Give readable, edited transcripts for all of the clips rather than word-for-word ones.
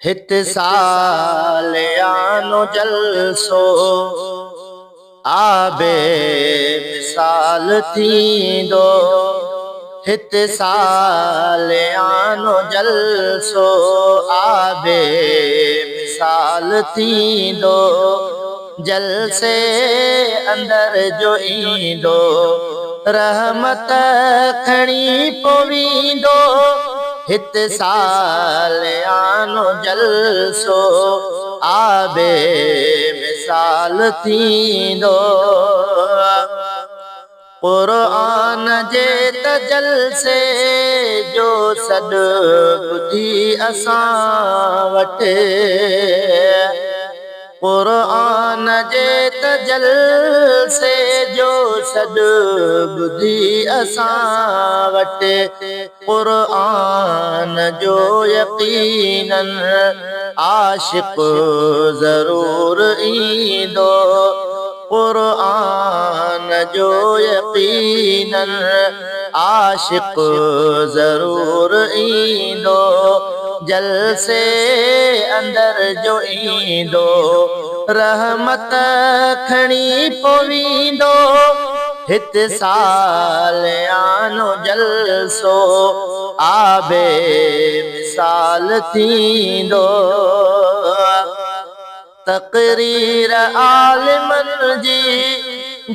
هت ساليانو جلسو آ بي مثال ٿيندو. هت ساليانو جلسو آ بي مثال ٿيندو. جلسي اندر جو ايندو، رحمت کڻي پوءِ ويندو. هت ساليانو جلسو آ بي مثال ٿيندو. قرآن جي ته جلسي جو سڏ ٻڌي اسان وٽ، قرآن جي ته جلسي جو سڏ ٻڌي اسان وٽ، قرآن جو يقينن عاشق ضرور ايندو. قرآن جو يقينن عاشق ضرور ايندو. جلسي اندر جو ايندو، رحمت کڻي پوءِ ويندو. هت ساليانو جلسو آ بي مثال ٿيندو. تقرير عالمن جي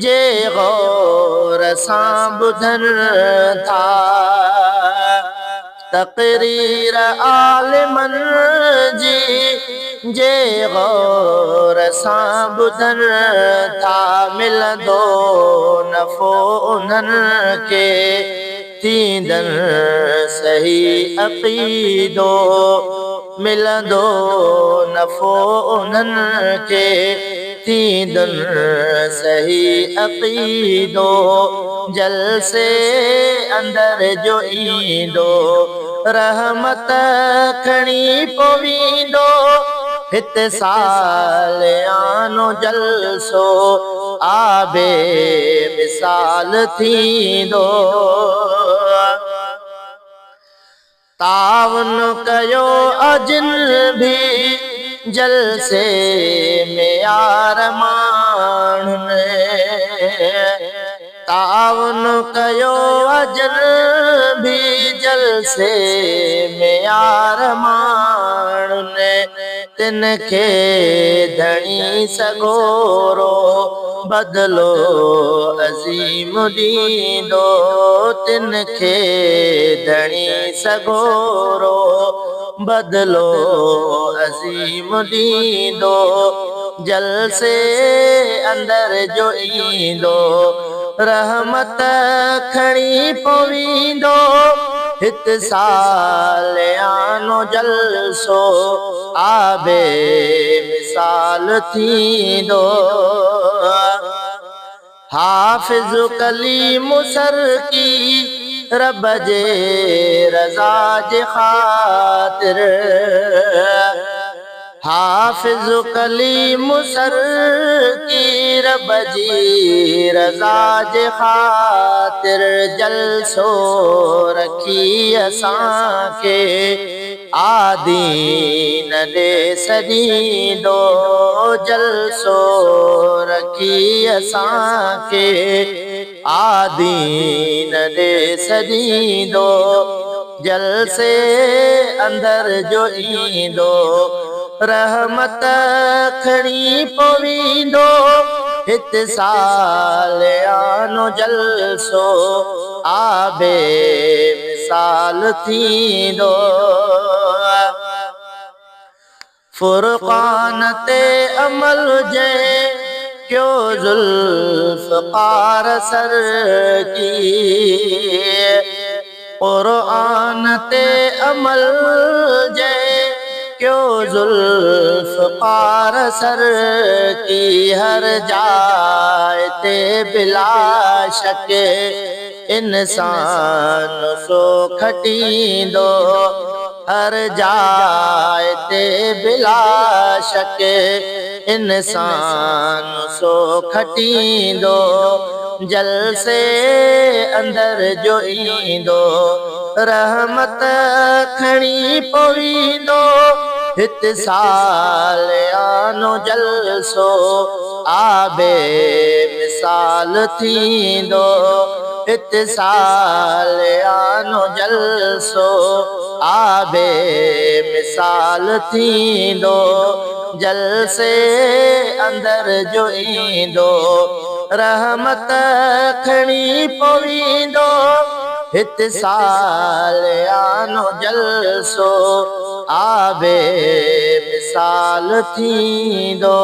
جي غور سان ٻڌن ٿا، تقرير عالمن جي جي غور سان ٻڌن ٿا، ملندو نفعو انهن کي، ٿيندن صحيح عقيدو. ملندو نفعو انهن کي، ٿيندن صحيح عقيدو. جلسي اندر جو ايندو، رحمت کڻي پوءِ ويندو. هت ساليانو جلسو آ بي مثال ٿيندو. تعاون ڪيو اجن به جلسي ۾ يار ماڻهن، تعاون ڪيو اجن به جلسي ۾ يار ماڻهن، تن کي ڌڻي سڳورو بدلو عظيم ڏيندو. تن کي ڌڻي سڳورو بدلو عظيم ڏيندو. جلسي اندر جو ايندو، رحمت کڻي پوءِ ويندو. هت ساليانو جلسو آ بي مثال ٿيندو. حافظ ڪليم سرڪي رب جي رضا جي خاطر، حافظ ڪليم سرڪي رب جي رضا جي خاطر جلسو رکي اسان کي آدين ڏي سڏيندو. جلسو رکي اسان کي آدين ڏي سڏيندو. جلسي اندر جو ايندو، رحمت کڻي پوءِ ويندو. هت ساليانو جلسو آ بي مثال ٿيندو. فرقان تي عمل جنهن ڪيو ذوالفقار سرڪي، قرآن تي عمل جنهن ڪيو ذوالفقار سرڪي، هر جاءِ تي بلا شڪ انسان سو کٽيندو. هر جاءِ تي بلا شڪ انسان سو کٽيندو. جلسي اندر جو ايندو، رحمت کڻي پوءِ ويندو. هت ساليانو جلسو آ بي مثال ٿيندو. هت ساليانو جلسو آ بي مثال ٿيندو. جلسي اندر جو ايندو، رحمت کڻي پويندو. هت ساليانو جلسو آ بي مثال ٿيندو.